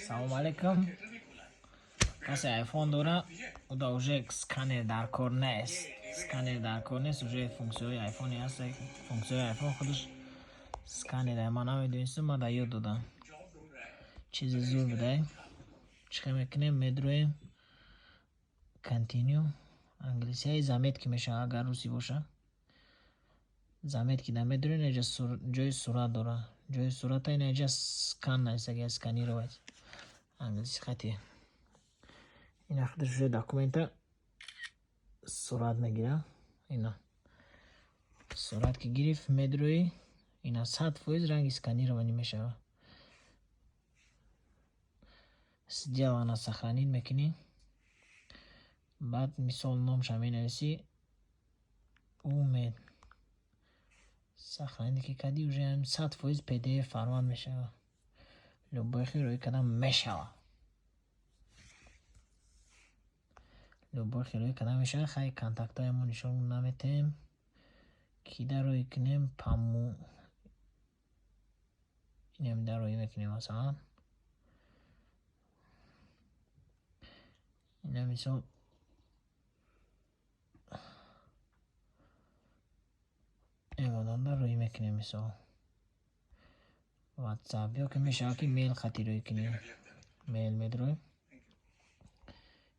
Салом алейкум. Касе айфон дора, уда уже сканер дар кор нест. Сканер дар кор нест, уже функсияҳои айфоне ҳаст, функсияҳои айфон худаш сканер. Ман намедонистам, ман да ёд додам. Чизи зур будай. Чӣ хел мекунем? Медроем. Continue. Англисияи заметки мешавад, агар русӣ боша. Заметки да медроем, инҷа ҷои сурат дора. Ҷои сурата ина инҷа скан нависагия, сканировать. Англиси хати. Ина худаш уже документа сурат мегира. Ина. Сурат ки гирифт, медроӣ, ина 100% ранги сканирование мешавад. Сделано, сохранить мекунӣ. Баъд мисол номша менависӣ. Умед. Сохранить ки кардӣ, уже 100% PDF формат мешавад. Любой хел рӯй кардан мешавад. Любой хел рӯй кардан мешавад. Хай, контактҳои мо нишон наметем. Кида рӯй кунем? Паму. Инам дар рӯй мекунем, масалан. Ина мисол ягонанда рӯй мекунем, мисол. WhatsApp ё ки мешавад, ки мейл хати рӯй кунем. Мейл медроем.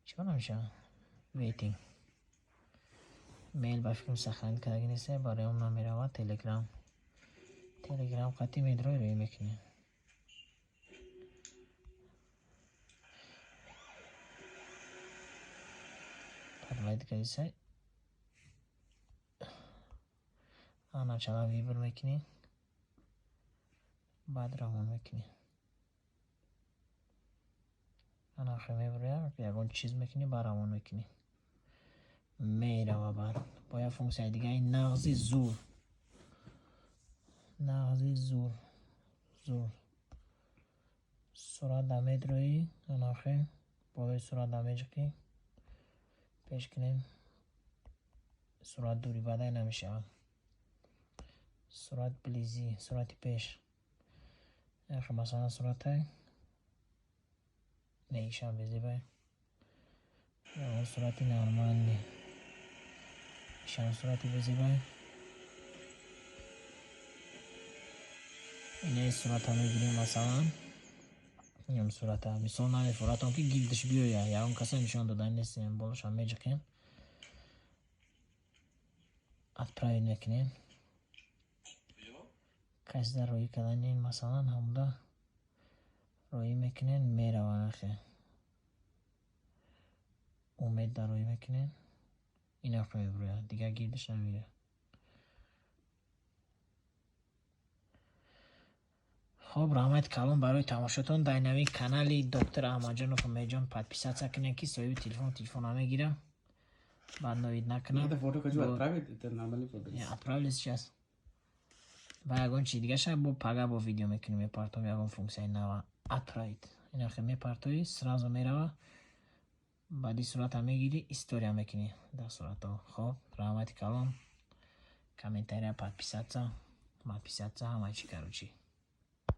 Чӣ намешавад? Waiting. Мейл ба фикрам сохранить кардаги нест, барои он намеравад. Telegram. Telegram хати медрои, рӯй мекунем. Подводить кардисай. Начала выбор мекунӣ. Баъд равон мекунӣ. Ана хе мебуря, ягон чиз мекунӣ, баъд равон мекунӣ. Мерава баъд. Бо як функсияи дига ин нағзи зур. Нағзи зур. Зур. Сурат да медроӣ, ана хе болои сурат да меҷиқӣ. Пеш кунем. Сурат дури бадай намешавад. Сурат близи, сурати пеш. Яхе масалан суратай. Не, ишам безебай. Ягон сурати нормальный. Ишам сурати безебай. Инаи сурата мегирем, масалан. Инам сурата. Мисол намефуратон, ки гирдаш биёя. Ягон каса нишон додан нестем. Болошам меҷиқем. Отправить мекунем. Касида рӯӣ кардани, масалан, ҳамуда рӯӣ мекунем, меравад ахе. Умед да рӯӣ мекунем. Ина мебуряд. Дигар гирдаш намеояд. Хоб, раҳмати калон барои тамошотон. Дар нави канали доктор Аҳмадҷонов Умедҷон подписаться кунед, ки соҳиби телефон телефона мегира. Баъд ноид накунад. Это фото хочу отправить, это нормальный фото. Я отправлю сейчас. Ба ягон чи дига ша бо пага бо видео мекунем, мепартом ягон функсияи нава. Отправить. Ина хе мепартоӣ, сразу мерава. Баъди сурата мегирӣ, история мекунӣ дар суратҳо. Хоб, раҳмати калон. Комментария, подписаться, подписаться, ҳама чи, короче.